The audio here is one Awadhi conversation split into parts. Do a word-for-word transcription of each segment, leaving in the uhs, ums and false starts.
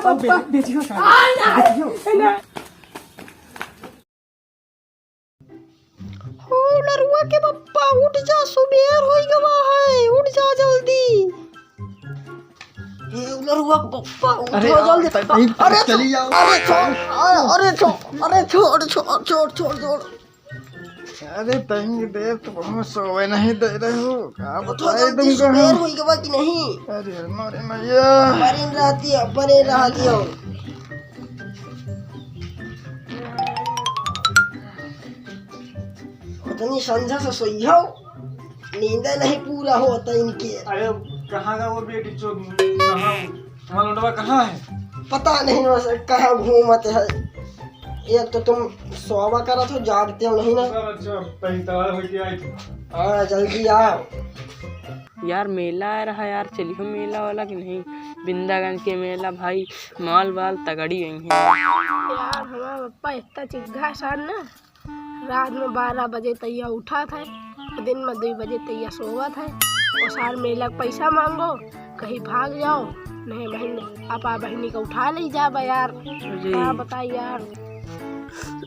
बे-, बेचियो साले, बेचियो। हो लरुआ के पप्पा, उठ जा, सुबेर होई गवा है, उठ जा जल्दी। हे लरुआ के पप्पा, उठ जा जल्दी। अरे, अरे, चली जाओ। अरे, छोड़, अरे, अरे, छोड़, अरे, छोड़, छोड़, छोड़, छोड़, छोड़। अरे, तंग दे, तुम सोवे नहीं दे रहे हो, का बताए तुमको हम? सुबेर होई गवा कि नहीं? अरे, मारे मैया। परे रहती है, परे रहती हो। उतनी संझा से सोई हो, नींद नहीं पूरा होता इनके। अरे, कहाँ का वो बेटी चोद, कहाँ, तुम्हारा लौंडवा कहाँ है? पता नहीं ना सर, कहाँ घूमत है। एक तो तुम सोवा करत हो, जागते हो नहीं ना। सर, अच्छा, तैयार होके आई थी। हाँ, जल्दी आओ। यार, मेला आ रहा यार, चलियो मेला वाला कि नहीं? बिंदागंज के मेला भाई, माल वाल तगड़ी गई है। यार, हमारा पप्पा इतना चिग्घा सार ना, रात में बारह बजे तैया उठत है, दिन में दुई बजे तैया सोवत है। और सार मेला के पैसा मांगो, कहीं भाग जाओ, नहीं बहन, आपा बहनी का उठा ले जाबा यार। अरे। का बताई यार,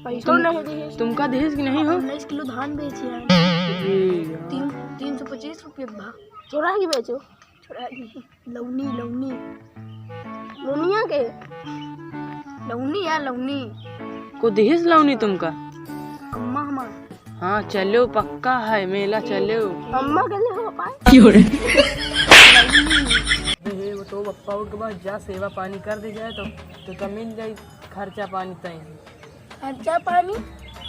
पैसो तुम, नहीं दिहिस। तुमका दिहिस कि नहीं हो? उन्नीस किलो धान बेची है। अरे यार। तीन, तीन सौ पच्चीस रुपये भा। चोरा के बेचो। लौनी, लौनी। लौनिया के? लौनी या लौनी। को दिहिस लौनी तुमका? अम्मा हमार। हाँ, चलो, पक्का है, मेला चलो। अम्मा के ले हो पाए? क्यों रे? हे, वो तो पप्पा उठ के बस जा, सेवा पानी कर दे जाए तो, तो, तो मिल जाई खर्चा पानी तय। खर्चा पानी?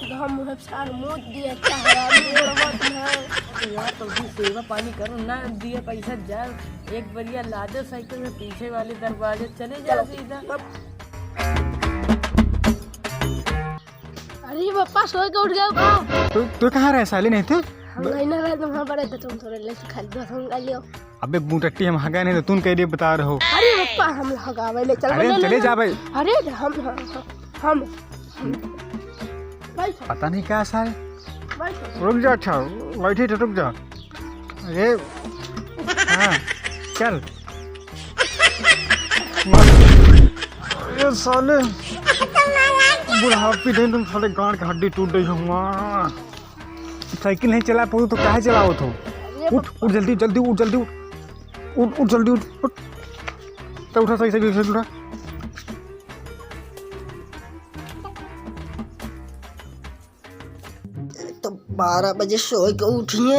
तो हम मुँह सार मूत दिए, अच्छा हराम गोड़वा तुम्हारे। अरे यार, तो भी सेवा पानी करो ना, दिए पैसा जा, एक बढ़िया लादे साइकिल में पीछे वाले दरवाजे चले जाओ चलो। सीधा। अरे पप्पा, सोए के उठ गए का? तू, तू कहाँ रहे साले, नहीं थे? हम नहीं ना रहे, तो वहाँ पर रहते, तुम थोड़े लेट खा लियो, हम खा लियो। अबे बूटट्टी, हम हगा नहीं तो तून कह दिए बता रहे हो। अरे पप्पा, हम हगावे ले चल अरे बने चले ले। जा भाई। अरे हम, हम, हम, हम। बैठ। पता नहीं क्या सारे। बैठ। रुक जा, अच्छा, बैठे थे, रुक जा। अरे, हाँ, चल। अरे साले, बुढ़ापी दे तुम साले, गांड के हड्डी टूट गई हमार। साइकिल नहीं चला पाऊ तो काहे चलावत हो? अरे उठ, बप्पा। उठ जल्दी, जल्दी उठ, जल्दी उठ। उठ, उठ जल्दी उठ, उठ। तो उठा, सही, सही, सही उठा। तो बारह बजे सोए के उठिए,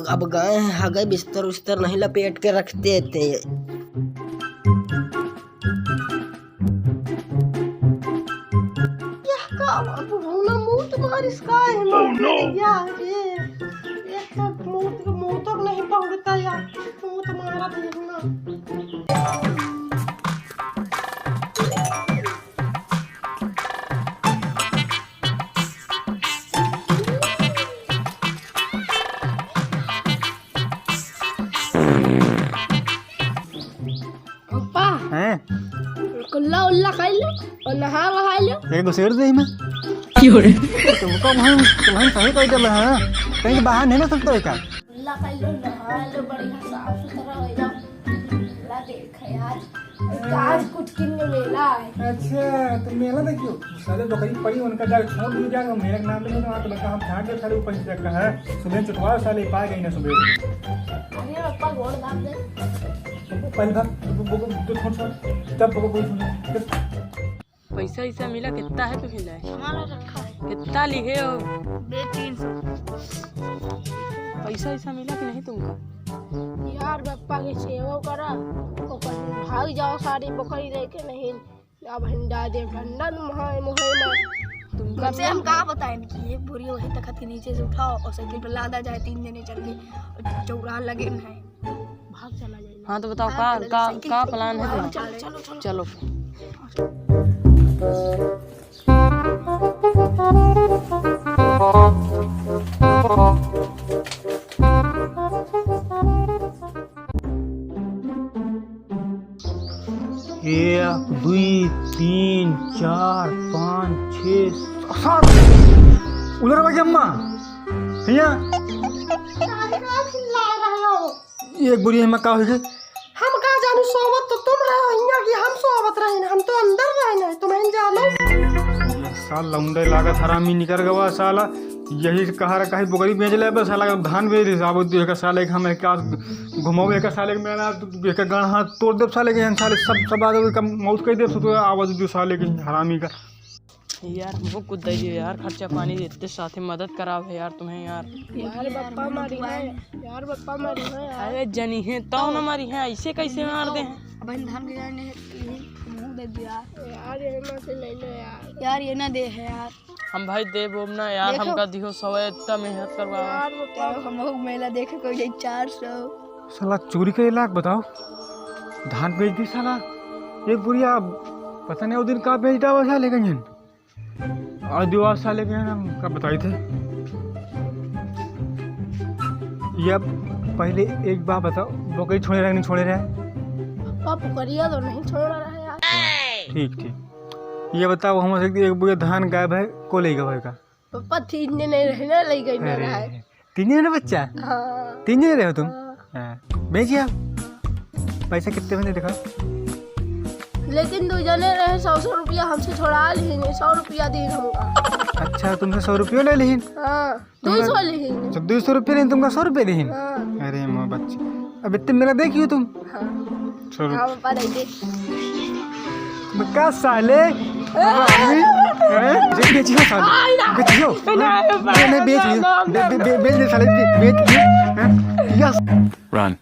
अब गए हैं हगे, बिस्तर उस्तर नहीं लपेट के रखते थे। यह का बा? बुढ़ौना मूत मारिस का है? Oh, no! या रे, एक तो मूत, मूत और नहीं पहुँचता यार, मूत मारा देखना। पप्पा, हैं? कुल्ला उल्ला खाई लो और नहा वहा लो। एक घुसेड़ दे में। क्यों रे? तुमको हम, तुम्हें सही कह देले हैं। कहीं बाहर नहीं ना सकते का? कुल्ला खाई लो, नहा लो, बढ़िया साफ सुथरा हो जाओ। कुल्ला देख यार, आज कुछ किन में मेला है। अच्छा, तो मेला देखियो। साले बकरी पड़ी, उनका जाके छोड़ दियो, जाके मेरे नाम पे तो वहाँ तो बता, हम झाड़ दे साले ऊपर से का है। सुबह चुकवाओ साले, पा गई ना सुबह। अरे पप्पा, गोड़ दाब दे। पहले भाग, वो, वो, वो, तो छोड़, छोड़। तब वो, वो, वो, पैसा वैसा मिला, कितना है तुझे लाए? हमारा रखा है। कितना लिहे हो? बे, तीन सौ। पैसा वैसा मिला कि नहीं तुमका? यार, पप्पा के सेवा करा, ओकर भाग जाओ सारी बकरी देके नहीं। अब हम डाल दे ठंडा मुहाए मुहाए में। तुमका तुमसे हम का बताएं कि एक बोरी वही तखत के नीचे से उठाओ और साइकिल पे लादा जाए, तीन जने चल के और चौराहा लगे में है। भाग चला जाए। हाँ, तो बताओ, हाँ, का, चलो, का, साइकिल का पे। Plan है हाँ, तुम्हारा? चलो, चलो, चलो। चलो। एक, दुई, तीन, चार, पाँच, छः, सात। उलर बाजे अम्मा, हियाँ। काहे का चिल्ला रहे हो? एक बोरी में का होई गए? हम का जानू, सोवत तो तुम रहो हियाँ कि हम सोवत रहे, हम तो साला लौंडे लागत हरामी निकर गवा साला। यही कहा रहा कहीं बोकरी बेच ले बस साला, धान बेच दे, आवे दे एकर साले के हम एका घुमावे एकर साले के मेला, एकर गाँड़ हाथ तोड़ देब साले के, हम साले सब, सब आ जाओ, एकर मौत कर देब, सो तो आवे दे साले के हरामी का। यार, हमको कुछ दे दियो यार, खर्चा पानी देते साथे मदद करावे यार तुम्हें यार। यार, बप्पा मारी है, यार, बप्पा मारी है यार। अरे जनी है, तो ना मारी है, ऐसे कैसे मार दे हैं? बहन धान के जाने है, मुंह दे दिया। यार, ये ना से ले लो यार। यार, ये ना दे है यार। हम भाई देब ओब ना यार, देखो। हमका दिहो सौ, इतना मेहनत करवा। यार, बप्पा। यार, हम लोग मेला देखे कोई जाई चार सौ। साला चोरी करे लाग बताओ, धान बेच दी साला। एक बुढ़िया पता नहीं वो दिन का बेच डावा साले गंजन। और दीवार साले के हम का बताई थे। ये अब पहले एक बात बताओ, बकरी छोड़े रहे नहीं छोड़े रहे? पापा बकरिया तो नहीं छोड़ रहा है यार। ठीक, ठीक। ये बताओ, हम एक, एक बुढ़िया धान गायब है, को ले गवा है का? पापा तीन जने रहे ना, ले गए ना अरे, रहा है। तीन जने बच्चा? हाँ। तीन जने रहे हो तुम? हाँ। हाँ। बेच गया? पैसा कितने बने दिखा? लेकिन दो जने रहे, सौ सौ रुपया हमसे छोड़ा लिहिन, सौ रुपया दीन हमका। अच्छा, तुमसे सौ रुपया ले लिहिन? हाँ, तुमका दो सौ लिहिन। अच्छा, दो सौ रुपया लिहिन, तुमका सौ रुपया लिहिन? हाँ। अरे माँ बच्ची, अब इतने मेला देखियो तुम? हाँ। चलो। हाँ, पापा, दे दे। मैं का साले? हरामी? हैं? जे बेचियो साले। बेचियो? हैं? नहीं, नहीं, बेच लियो। बे-, बे-, बे-, बेच दे साले, बे-, बेच लियो। हैं? यस। Run।